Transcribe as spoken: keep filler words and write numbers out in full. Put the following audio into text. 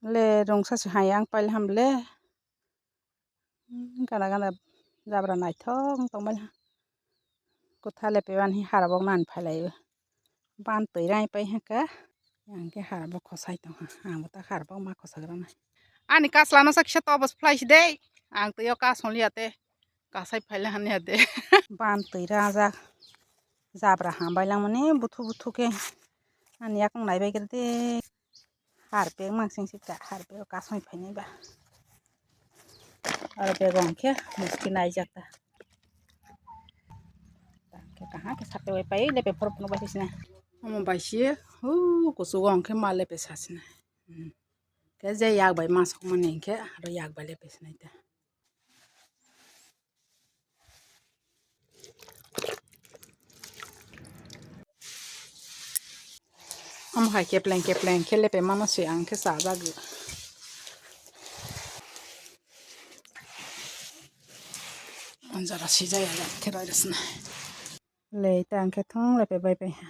Le rungsa se hai ang pail ham le. Hmm, gana gana jabra naithok wng tongmani. Kwtha le pewan hi harabok nani phailaio. Ban twi rai pai haka. Ang khe harabok khosai tongha. Ang bo ta harabok ma khosagrana. Ani kasla no sa kisa tobos phlai si dei. Ang twi o kas hon liya te. Kasai phaila hanya de. Ban twi rajak. Jabra hambai langmani buthu buthu khe. Ani yakung naibai khe de. Harpek mansing sika, harpek o kasoi phainai ba. Aro bego hwnkhe muski naijak ta. Tangkhe kaham khe sakhe bai pai lepe phoro phunuk bai sisina. Omo bai si, hu kuchugo hwnkhe ma lepe sasina. Hmm. Khe je yak bai ma sokmani hwnkhe aro yak bai lepe sinai ta. Omo hai kepleng kepleng khe lepe mano se ang khe chajagwi. Anjara sijaya khe roi rwsna. Lei ta ang khe thung lepe bai bai ha.